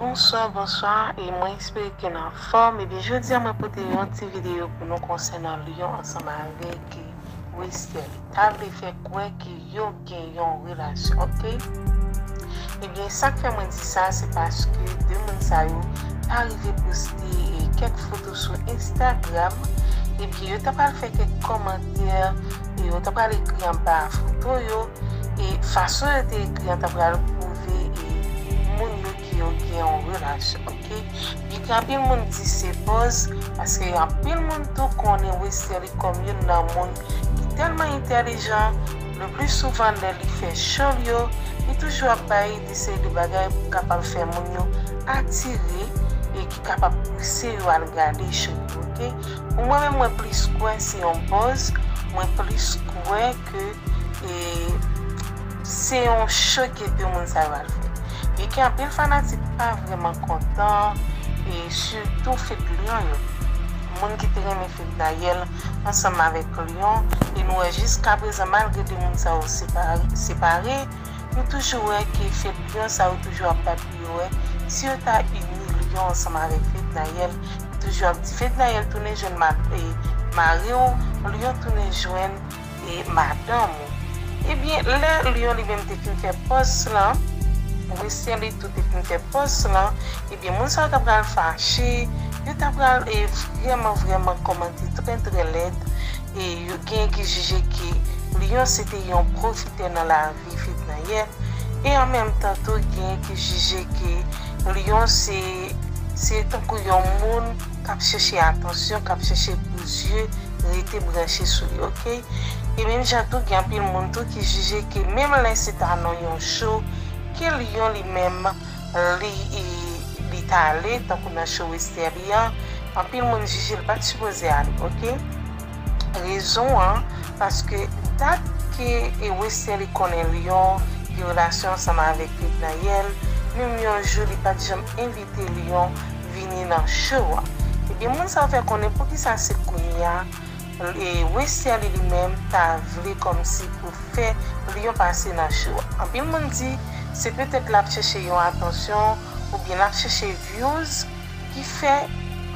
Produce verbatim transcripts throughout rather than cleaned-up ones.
Bonswa, bonswa, e mwen espere ke n anfòm. Ebyen, jodi a mwen pote yon ti videyo pou nou konsènan Lyon ansanm avèk Westerlie. Ta vle fè kwè ke yo gen yon relasyon, oke? Ebyen, sa k fè mwen di sa, se paske de moun sa yo ta rive poste, e, kèk foto sou Instagram. Ebyen, yo ta pral fè kèk kòmantè, e yo ta pral ekri anba foto yo. E fason yo te ekri an ta pral pwouve, e, moun yo ke yo gen yon relasyon, oke? Byen ke anpil moun di se pòz, paske anpil moun tou konnen Westerlie kòm youn nan moun ki tèlman entèlijan, le pli souvan lè li fè show l yo, li toujou ap bay de seri de bagay pou kapab fè moun yo atire e ki kapab pouse yo al gade show yo, oke? Pou mwen menm, mwen plis kwè se yon pòz, mwen plis kwè ke e se yon show ke de moun sa yo al fè. Byen ke anpil fanatik pa vrèman kontan, e sitou Fedlion yo. Moun ki te renmen Fednaelle ansanm avèk Lyon, e nou wè jiskaprezan, malgre de moun sa yo separe, separe, nou toujou wè ke Fedlion sa yo toujou ap bat pou yo wè si yo ta ini Lyon ansanm avèk Fednaelle. Nou toujou ap di Fednaelle tounen jwenn ma-, e, mari w, Lyon tounen jwenn e madanm ou. Ebyen, lè Lyon li menm te fin fè pòz lan, Westerlie tou te fin fè pòz lan, ebyen, moun sa yo ta pral fache, yo ta pral, e, vrèman, vrèman kòmante trè, trè lèd, e yo gen ki jije ke Lyon se te yon pwofitè nan lavi Fednaelle, e an menm tan tou, gen ki jije ke Lyon se, se tankou yon moun k ap chèche atansyon, k ap chèche pou zye rete branche sou li, oke? E menm jan tou, gen anpil moun tou ki jije ke menm lè se ta nan yon show ke Lyon li menm li, li ta ale, tankou nan show Westerlie an, anpil moun jije l pa t sipoze ale, oke? Rezon an, paske dat ke, e, Westerlie konnen Lyon gen relasyon ansanm avèk Fednaelle, menm yon jou li pa t janm envite Lyon vini nan show a. Ebyen, moun sa yo fè konnen poukisa se kounye a, e, Westerlie li menm ta vle kòmsi pou fè Lyon pase nan show a. Anpil moun di se petèt l ap chèche yon atansyon oubyen l ap chèche views ki fè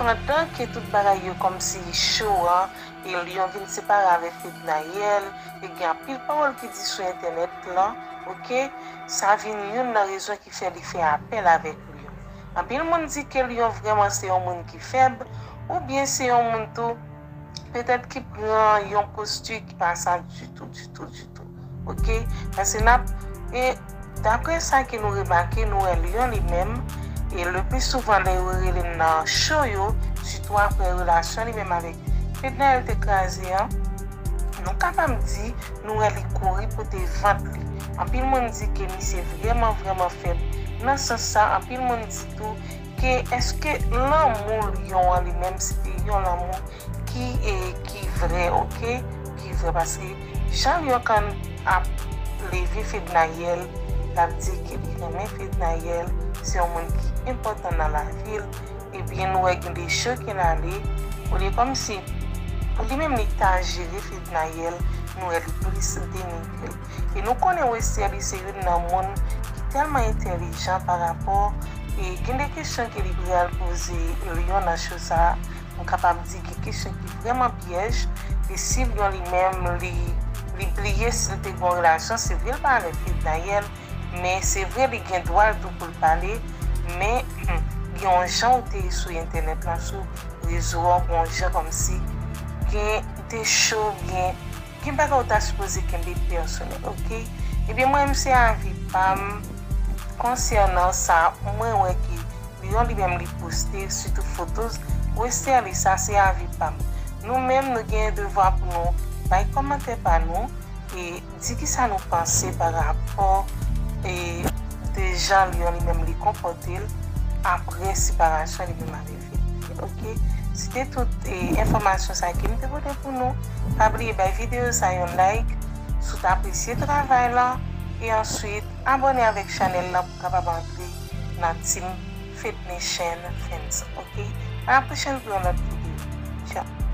pandan ke tout bagay yo kòmsi cho an e Lyon vin separe avèk Fednaelle e gen anpil pawòl ki di sou entènèt lan, oke, sa vin youn nan rezon ki fè li fè apèl avèk Lyon. Anpil moun di ke Lyon vrèman se yon moun ki fèb, oubyen se yon moun tou petèt ki pran yon posti ki pa sa ditou, ditou, ditou. Oke? Paske n ap, e daprè sa ke nou remake, nou wè Lyon li menm, e le pli souvan lè yo rele l nan cho yo, sitou aprè relasyon li menm avèk Fednaelle te kraze an, nou kapab di nou wè li kouri pote vant li. Anpil moun di ke misye vrèman, vrèman fèb. Nan sans sa, anpil moun di tou ke èske lanmou Lyon an li menm se te yon lanmou ki, e, ki vrè, oke? Ki vrè, paske jan Lyon konn ap leve Fednaelle, l ap di ke li renmen Fednaelle, se yon moun ki enpòtan nan lavi l, ebyen nou wè gen de cho ke l ale, olye kòmsi pou li menm li ta jere Fednaelle, nou wè li plis denigre l. E nou konnen Westerlie se youn nan moun ki tèlman entèlijan pa rapò, e gen de kesyon ke li pral poze Lyon nan cho sa a, m kapab di gen kesyon ki vrèman pyèj, e si Lyon li menm, li, li bliye si l te gen yon relasyon, se vre l pa avèk Fednaelle, men se vre li gen dwa l tou pou l pale, men, hmm, gen yon jan ou te ye sou entènèt lan, sou rezo a, gen yon jan kòmsi gen de cho, gen, gen bagay ou ta sipoze kenbe pèsonèl, oke? Ebyen, mwen menm se avi pa m konsènan sa, mwen wè ke Lyon li menm li poste, sitou foto Westerlie, sa se avi pa m. Nou menm, nou gen devwa pou nou bay kòmantè pa nou e di kisa nou panse pa rapò e de jan Lyon li menm li konpòte l aprè separasyon li menm avèk Fednaelle, oke? Se te tout, e, enfòmasyon sa ke m te pote pou nou. Pa bliye bay videyo sa yon like si w t apresye travay lan, e answit abòne avèk chanèl lan pou w kapab antre nan team Fednation Fans, oke? A la pwochèn pou yon lòt videyo. Tchao!